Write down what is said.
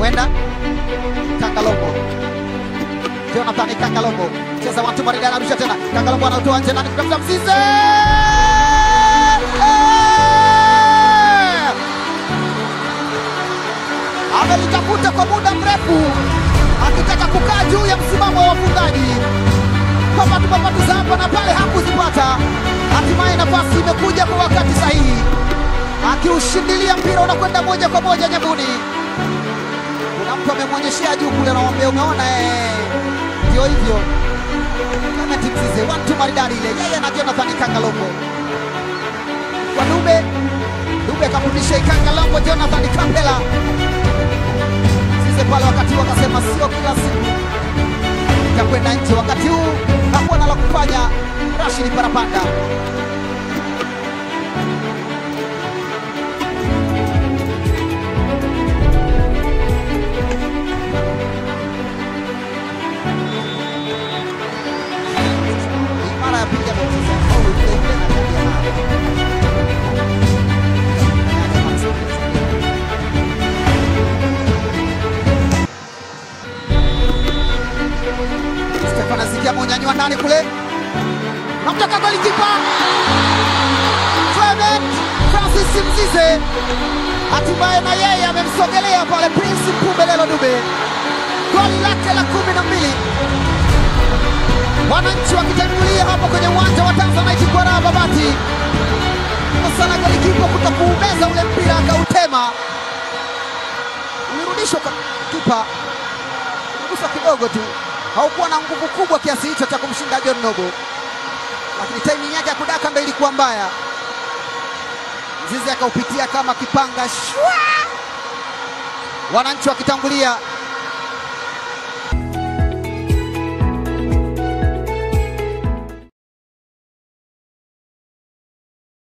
Mwenda Kangalombo, Jonathan Kangalombo cheza watu maridadi, anarusha tena. Kangalombo anatoa nje, nani kutafuta Mzize. Amelitafuta kwa muda mrefu akitaka kukaa juu ya msimamo wa wafungaji. Papatu papatu za hapa na pale hakuzipata. Hatimaye nafasi imekuja kwa wakati sahihi, akiushindilia mpira unakwenda moja kwa moja nyavuni. Kuna mtu amemwonyeshea juu kule, anamwambia umeona, ndio hivyo. Clement Mzize watu maridadi ile, yeye na Jonathan Kangalombo. Kwa Dube, Dube akamrudisha Kangalombo, Jonathan Kapela. Mzize pale wakati wakasema sio kila siku itakwenda nje. Wakati huu hakuwa na la kufanya Rashid Parapanda. Mara ya pili amecheza faulu ile ile na kadi ya Stefan Azikia monyanyua ndani kule. Namtaka golikipa Clement Francis Mzize, hatimaye na yeye amemsogelea pale Prince Mpumelelo Dube. Goli lake la 12. Wananchi wakitangulia hapo kwenye uwanja wa Tanzanite kwa raha Babati. Sana golikipa kutokuumeza ule mpira akautema. Ulirudishwa kwa kipa, uligusa kidogo tu, haukuwa na nguvu kubwa kiasi hicho cha kumshinda John Nobo, lakini timing yake ya kudaka ndio ilikuwa mbaya. Mzize akaupitia kama kipanga shwa. Wananchi wakitangulia.